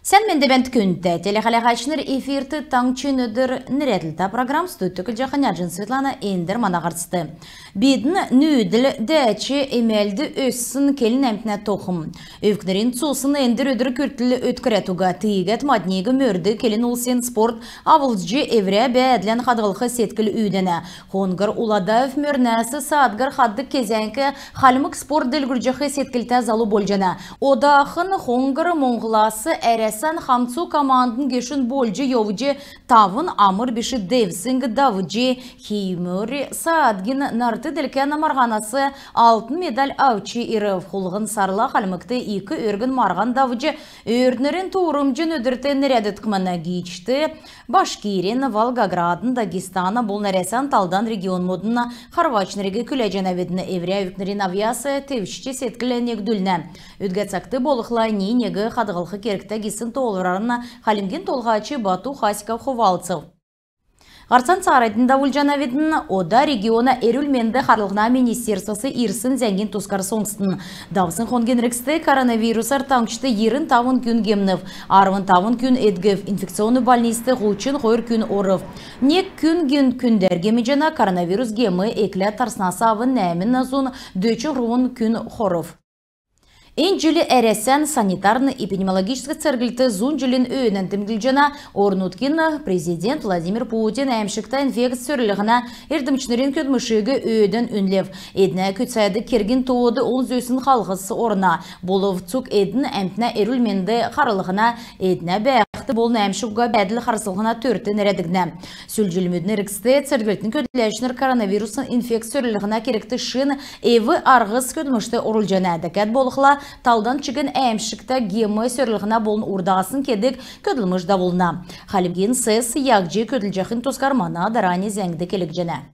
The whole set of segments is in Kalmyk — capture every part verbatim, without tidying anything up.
Сән менд бәәнт, күндтә телехәләһәчнр! Эфирт «Таңһчин өдр» нерәдлтә программ. Студьд көтлҗәхнь Аҗин Светлана. Эндр мана һарцд. Бидн нүүдл дәәч, эмәлд өссн келн-әмтнә тохм. Өвкнрин цусн эндр өдр күртл өткрәд уга. Тиигәд мадниг мөрд келн улсин спорт авлҗ, эврә бәәдлән хадһлх седкл үүдәнә. Хоңһр Уладаев мөрнәс саадгар хаддг кезәңк хальмг спорт делгрүлҗәх седклтә залу болҗана. Одахн Хоңһр Моңһлас Әрәсән хамцу командин гешүн болҗ йовҗ, тавн амр биш девсңг давҗ, химүр саадгин нарт делкән марһанас алтн медаль авч ирв. Хулһн сарла Хальмгт ик өргн марһан давҗ, Өөрднрин туурмҗин өдрт нерәдгдхмн. Гиичд Башкирин, Волгоградын, Дагестана болн Әрәсән талдан регионмудын харвачнриг күләҗәнәвидн. Эврә өвкнрин авъяс тевчҗ, седкл негдүлнә. Өдгә цагт болхла ни-негн хадһлх кергтә гисн тоолврарн Хальмгин Толһач Бату Хасиков хувалцв. Һарцан цааранднь давулҗанавидн. Ода региона эрүл-менд харлһна министерствас ирсн зәңгин тускар соңстн. Давсн хонгин эргцд коронавирусар таңһчд йирн тавн күн гемнв, арвн тавн күн эдгв, инфекционн больницд һучн хойр күн орв. Нег күн күндәр гемнҗәнә. Коронавирус гем экләд тарснас авн нәәмн зун дөчн һурвн күн хорв. Эн җил Әрәсән санитарн-эпидемиологическ церглт зун җилин өөнән темдглҗәнә. Орн-нутгин Президент Владимир Путин әәмшгтә инфекц сөрлһнә эрдмчнрин көдлмшиг өөдән үнлв. Эднә күцәдг кергин тоод олн зүсн халхс орна. Болв цуг эдн әмтнә эрүл-менд харлһна, эднә бәәхд болн әәмшг уга бәәдл харслһна төрт нерәдгднә. Сүл җилмүдин эргцд церглтин көдләчнр коронавирусн инфекц сөрлһнә кергт шин эв-арһс көдлмшт орулҗана. Дәкәд болхла талдан чигн әәмшгтә гем сөрлһнә болн урдаснь кедг көдлмш давулна. Хальмгин СЭС яһҗ көдлҗәхин тускар мана дарани зәңгд келгдҗәнә.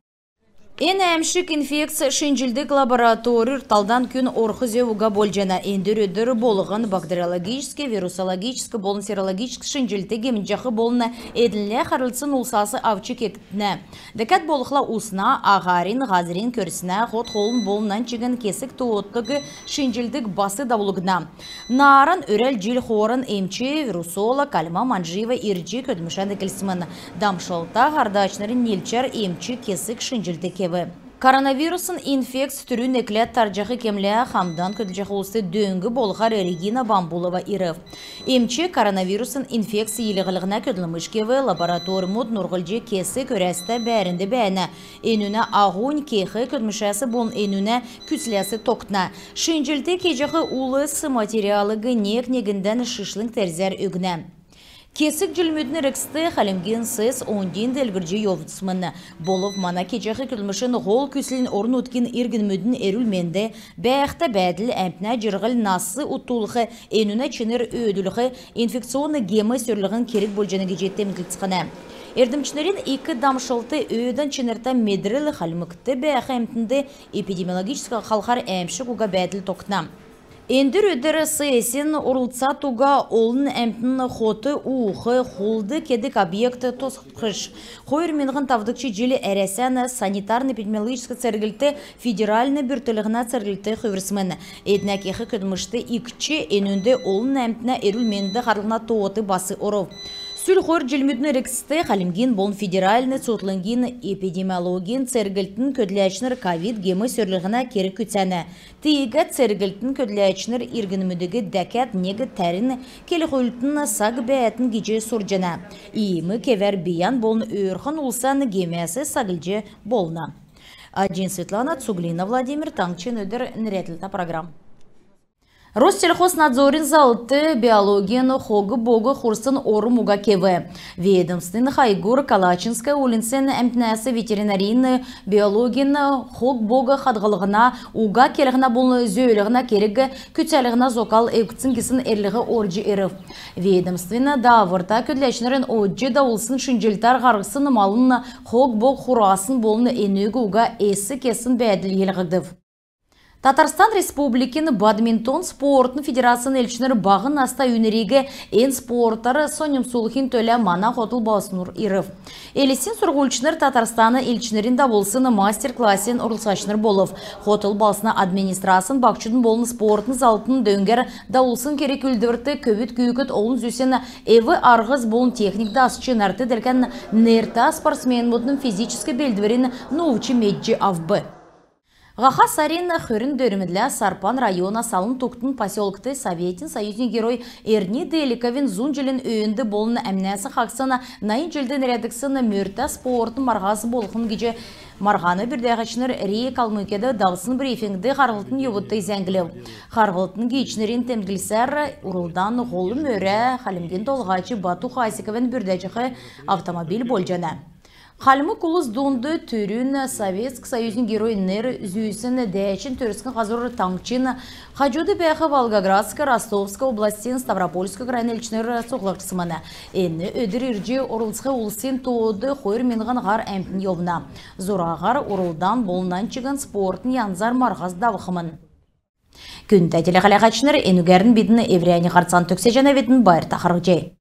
Эн әәмшг инфекц шинҗлдг лабораторьур талдан күн орх зөв уга болҗана. Эндр өдр болһн бактериологическ, вирусологическ болн серологическ шинҗлт гемнҗәх болн эднлә харһлцсн улсас авч кегднә. Дәкәд болхла усна, аһарин, һазрин, көрснә, хот-хоолын болн нань чигн кесг тоотыг шинҗлт бас давулгдна. Нааран өрәл җил хооран эмч, вирусолог Альма Манжиева ирҗ көдлмшән эклсмн. Дамшлта һардачнрин нилчәр эмч кесг шинҗлт кев. Коронавирусн инфекц түрүн экләд тарҗах кемлә хамдан көдлҗәх улст дөң болхар Регина Бамбулова ирв. Эмч коронавирусн инфекц йилһлһнә көдлмш кев, лаборатормуд нурһлҗ кесг өрәстә бәәрнд бәәнә. Энүнә аһунь кех көдлмшәс болн энүнә күцләс тогтна. Шинҗлт кеҗәх улс материалыг нег-негндән шишлң терзәр өгнә. Кесг җилмүдин эргцд Хальмгин СЭС оньдин делгрҗ йовсмн. Болв мана кеҗәх көдлмшин һол күцлнь орн-нутгин иргнмүдин эрүл-менд, бәәхтә бәәдл, әмтнә җирһл-нас утдулх, энүнә чинр өөдлүлх, инфекционн гем сөрлһн керг болҗана гиҗ темдглцхәнә. Эрдмчнрин ик дамшлт өөдән чинртә медрл Хальмгт бәәх әмтнд эпидемиологическ халхар әәмшг уга бәәдл тогтна. Эндр өдр СЭС-ин орлцат уга олн әмтн хот уух, хулд кедг объект тосхш. Хойр миңһн тавдгч җил Әрәсән санитарн-эпидемиологическ церглт федеральн бүртклһнә церглт хүврсмн. Эднә кех көдлмшт икдҗ, энүнд олн әмтнә эрүл-менд харлһна тоот бас орв. Сүл хойр җилмүдин эргцд Хальмгин болн федеральн цутхлңгин эпидемиологин церглтин көдләчнр ковид гем сөрлһнә керг күцәнә. Тиигәд церглтин көдләчнр иргнмүдиг дәкәд нег тәрн келхүлтн саг бәәтн гиҗ сурҗана. Иим кевәр бийән болн өөрхн улсан гемәс саглҗ болна. Аҗин Светлана, Цуглина Владимир, «Таңһчин өдр» нерәдлтә программ. Россельхознадзорин залвр биологин хог-бог хурсн орм уга кев. Ведомствин хайгур Калачинская уульнцин әмтнәс ветеринарин, биологин хог-бог хадһллһна, уга келһнә болн зөөлһнә керг күцәлһнә зокал эвдгдсн гисн эрлһ орҗ ирв. Ведомствин дааврта көдләчнрин одҗ давулсн шинҗлтәр һарһсн малын хог-бог хурасн болн энүг уга эс кесн бәәдл йилһгдв. Татарстан Республикин бадминтон спортын федерацин элчнр баһ наста үйнриг эн спортар соньмсулхин төлә мана хотл балһснур ирв. Элстин сурһульчнр Татарстана элчнрин давулсн мастер-классин орлцачнр болв. Хотл балһсна администрацин баһчудын болн спортын заллтын дөңгәр давулсн керг-үүлдврт көвүд күүкд олн зүсн эв-арһс болн техник дасч, нарт делкән нертә спортсменмүдин физическ белдврин нуувч медҗ авв. Һаха сарин хөрн дөрвнлә Сарпан района Салын Тугтын поселкт Советин Союзин Герой Эрдни Деликовин зун җилин өөнд болн әмнәсн хаһцсна найн җилд нерәдгдсн мөртә спортын марһас болхмн гиҗ марһана бүрдәһәчнр РИА Калмыкияд давсн брифингд харһлтын йовудт зәңглв. Харһлтын гиичнрин темдглсәр, урлдан һол мөрә Хальмгин Толһач Бату Хасиковин бүрдәҗәх автомобиль болҗана. Хальмг улс дунд түрүн Советск Союзин Герой нер зүүсн дәәчин төрскн һазрур таңһчин хаҗуд бәәх Волгоградск, Ростовск областин, Ставропольск крайин элчнр цуглрсмн. Эн өдр ирҗ орлцх улсин тоод хойр миңһн һар әмтн йовна. Зураһар урлдан болн нань чигн спортын янзар марһас давхмн. Күндтә телехәләһәчнр, энүгәрн бидн эврәннь һарцан төгсәҗәнәвидн. Байрта харһцхай.